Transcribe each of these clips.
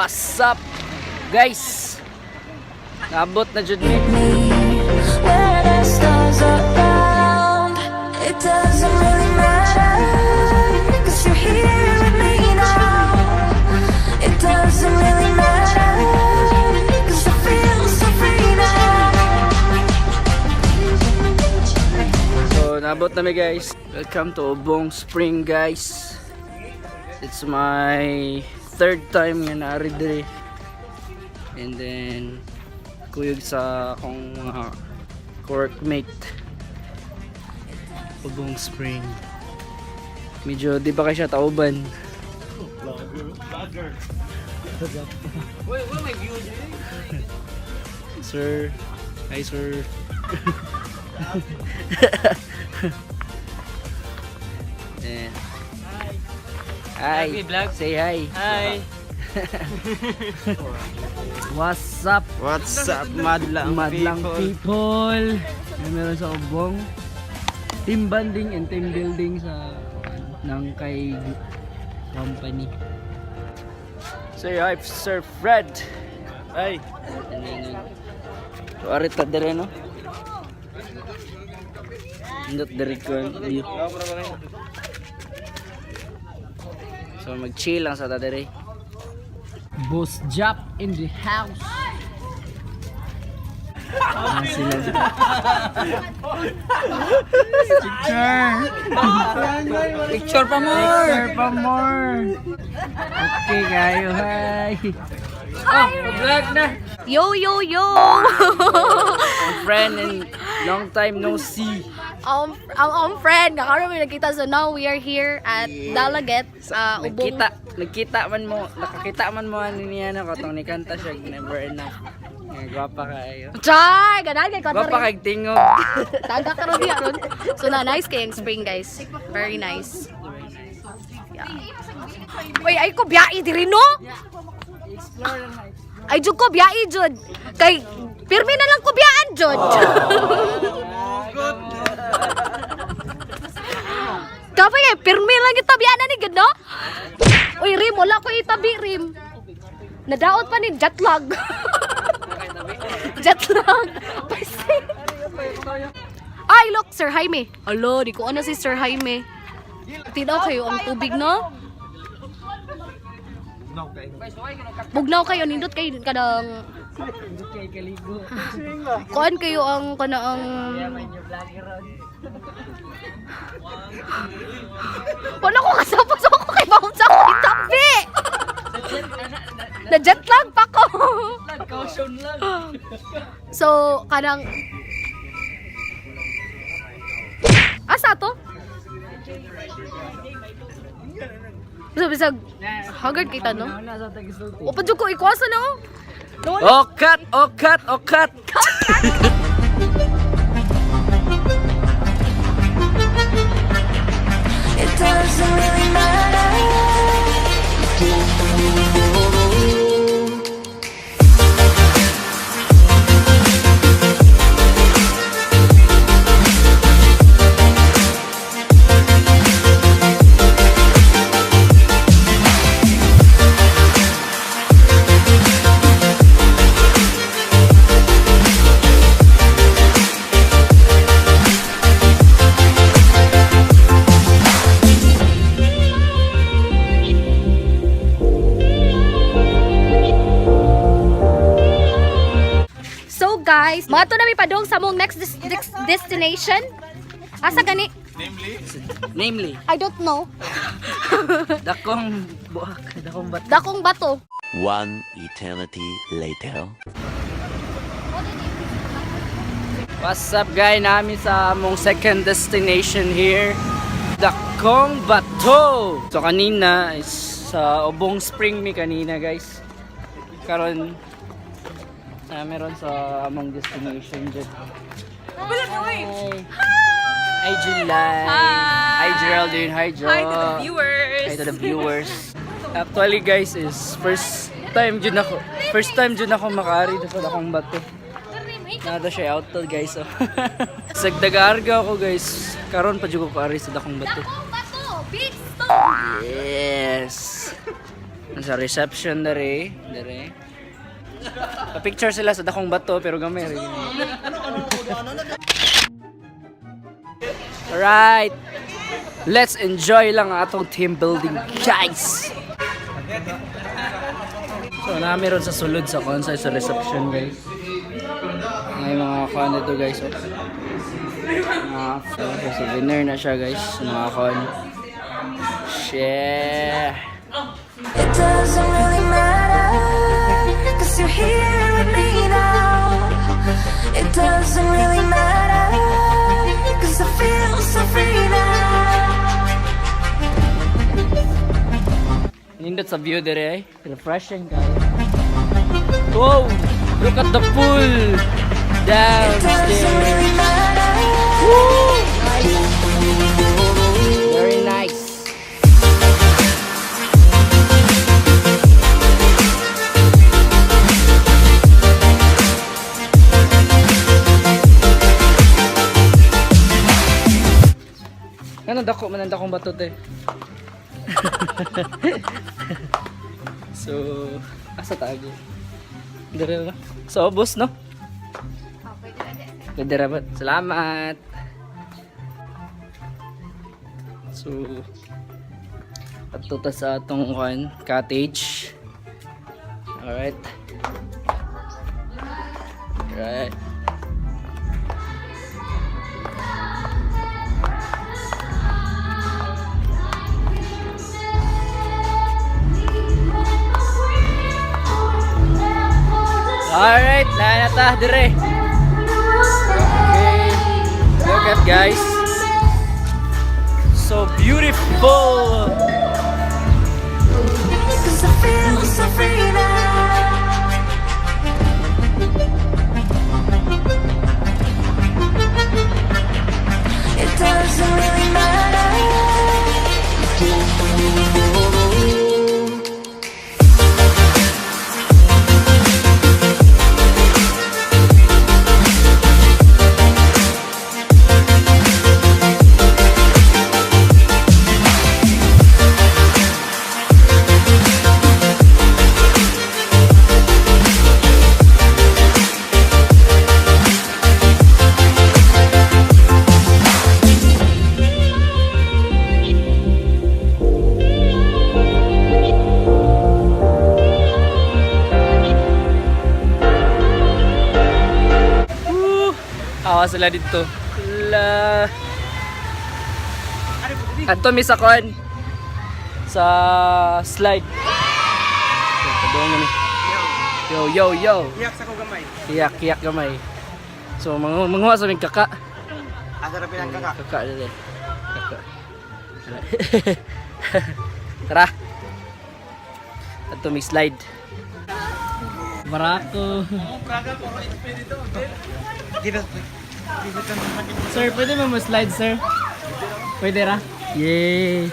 What's up, guys? Naabot na jud mi. Where the stars abound, it doesn't really matter, 'cause you're here with me now. It doesn't really matter, 'cause I feel so free now. So, naabot na mi, guys. Welcome to Obong Spring, guys. It's my third time nga naari diri. And then kuyog sa akong mga workmate. Obong Spring. Medyo di ba kay siya tauban? Vlogger. Sir. Hi, sir. Eh. Hi. Vlog. Say hi. Hi. What's up? What's up, madlang Madlang people? people. May meron sa Obong. Team bonding and team building sa ng kay company. Say hi, Sir Fred. Hi. So arit ta dire, no? Indot dire ko ang view. So mag-chill lang sa ta dire. Boss Jap in the house. Ah, sila. Picture. Picture pa more. Picture pa more. Okay kayo, hi. Oh, vlog na. Yo, yo, yo! Ang friend and long time no see. Ang friend, kakaroon mo nagkita. So now we are here at Dalaget, sa Ubong. Nagkita man mo, nakakita man mo ani niya na katong ni kanta siya "Never Enough." Nga gwapa kayo. Char! Ganahan kay Gwapa Kota kay tingog. Taga karon diya ron. So na nice kay ang spring, guys. Very nice. Yeah. Uy, ay ko biyai diri, no? Explore lang na. Ay jud ko biyai jud. Kay pirmi na lang ko biyaan jud. Kapag eh, pirmi lang yung tabian na ni gud, no? Uy, Rim, wala ko itabi, Rim. Nadaot pa ni jet lag. Jet lag. Pasi. Ay, look, Sir Jaime. Alo, di ko ano si Sir Jaime. Tinaw kayo ang tubig, no? Bugnaw kayo, nindot kayo kanang Kay kaligo. kuan kayo ang kanang May new vlogger ron. Wala ko kasama sa ako kay Bounce ako itabi. Na jet lag pa ko. Caution lang. So, kanang Asa to? Bisag, bisag, haggard kita, no? Nauna sa tagisulti. O, pa ko, ikuasa na, oh. Oh, cut! Oh, cut! Oh, cut! It doesn't really matter. So, guys, mato na mi padong sa mong next destination. Asa gani? Namely, I don't know. Dakong buak, dakong bato. Dakong bato. One eternity later. What's up, guys? Nami sa among second destination here. Dakong Bato! So kanina is sa Obong Spring mi kanina, guys. Karon na meron sa among destination dyan. Hi! Hi, July! Hi, Geraldine! Hi, Jo! Hi to the viewers. Hi to the viewers. Actually, guys, is first time jud ako makaari sa Dakong Bato. Nada siya out to, guys. Oh. Sagdagarga ako, guys. Karon pa jud ko kaari sa Dakong Bato. Dakong bato! Big stone! Yes. Sa reception dere, dere. Pa-picture sila sa dakong bato pero gamay rin. Alright. Let's enjoy lang ang atong team building, guys. So, nami ron sa sulod sa konsa sa reception, guys. May mga kuan dito, guys. Oh. Mga souvenir na siya, guys. Mga kuan. Share. It doesn't really matter, 'cause you're here with me now. It doesn't really matter, 'cause I feel so free now. Nindot sa view dire ay. Refreshing guys. Whoa! Look at the pool! It doesn't Downstairs. really matter. Woo! Very nice. Ano dako man ang dakong bato te. So, asa tago? Dire ba? So, ubos no? Pwede ra ba? Salamat. So, ato ta sa atong kuan, cottage. Alright. Alright. Alright, na ta dire. Okay. Look at guys. So beautiful. 'Cause I feel so free now. It doesn't really matter. Woo! Awa sila dito. La. Ato mi sa kuan. Sa slide. Padung kami. Yo yo yo. Iyak sa ko gamay. Iyak iyak gamay. So manguha sa aming kaka. Asa ra pinang kaka. Kaka dali. Kaka. Tara. Ato mi slide. Barako. Sir, pwede mo mo-slide, sir? Pwede ra? Yay!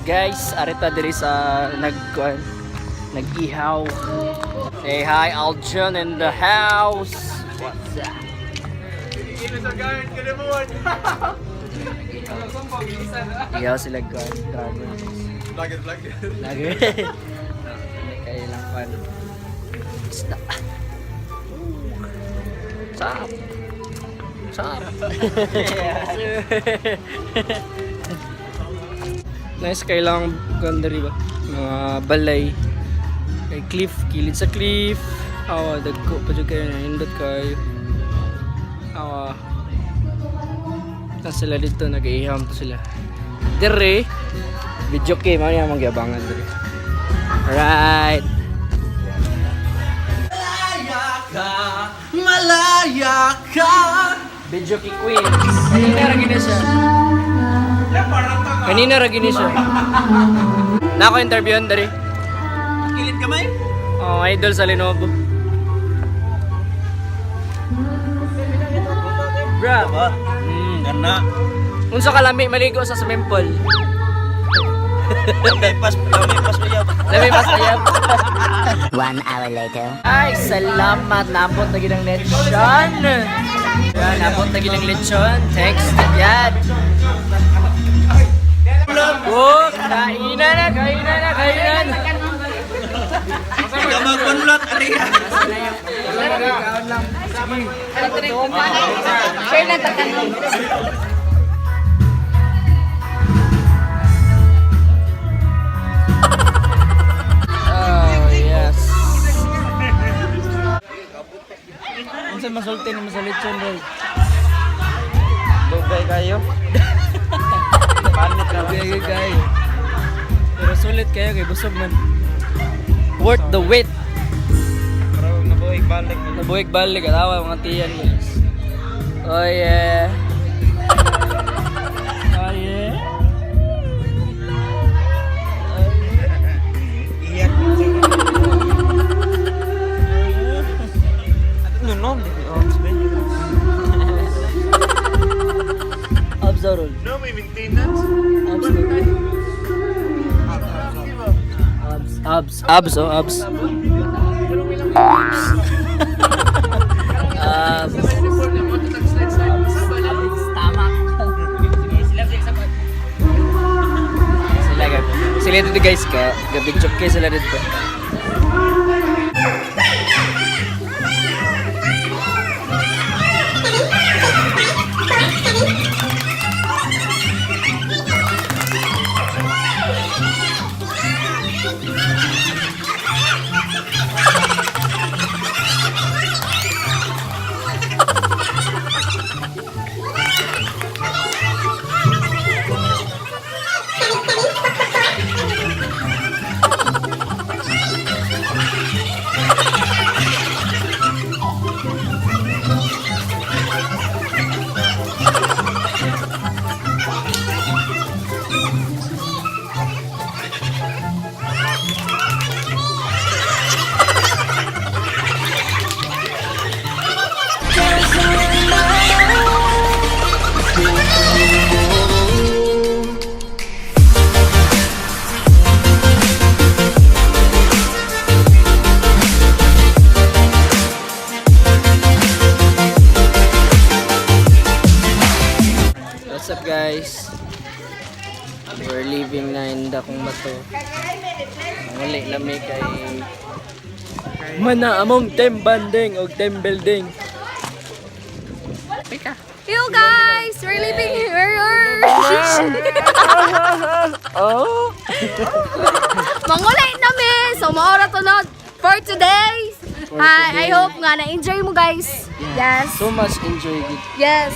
Guys, arita diri sa nagkuan, nag-ihaw. Say hi, Aljon in the house. What's up? Ihaw sila kuan, dragon. Vlogger, vlogger. Lagi. Kaya lang kuan. Isda. Sarap. Sarap. Nice kay lang ganda rin ba? Mga balay. Kay cliff, kilid sa cliff. Awa, dagko pa dyan kayo, nahindot kayo. Awa. Tapos sila dito, nag-iiham to sila. Dire, video kay, mga yung mga dire. Alright. Malaya ka! Video kay Queens. Kanina ra gini siya. Kanina ra gini siya. Na ako interviewan diri. Kilid kamay? Oh, idol sa Lenovo. Bra. Gana. Unsa kalami maligo sa swimming pool? Lamay pas mo yun. Lami mas ayab. 1 hour later. Ay, salamat. Nabot na ginang lechon. Yan, nabot na ginang lechon. Thanks to God. Oh, kainan na, kainan na, kainan. Ikaw magpanulot, Ariya. Share na takan. Oh, yes. Unsa masulti ni sa lechon, bro? Dugay kayo. Panit na. Dugay kayo. Pero sulit kayo kay busog man. Worth the wait. Pero nabuhay balik. Nabuhig balik at awa mga tiyan, guys. Oh yeah. Oh yeah. Iyak. Ano no? Absorol. No, may maintenance. Abs. Abs. Abs. Abs, oh, abs. Abs. Tama. Sila guys. Sila dito guys ka. Gabi chok kayo sila dito. Doesn't really matter. What's up, guys? We're leaving na in Dakong Bato. Muli lami kay Mana among team banding og team building. You guys, we're leaving here. Oh! Mangulay na mi. So maora tunod for today. For Hi, today. I hope nga na-enjoy mo guys. Yes. So much enjoy gid. Yes.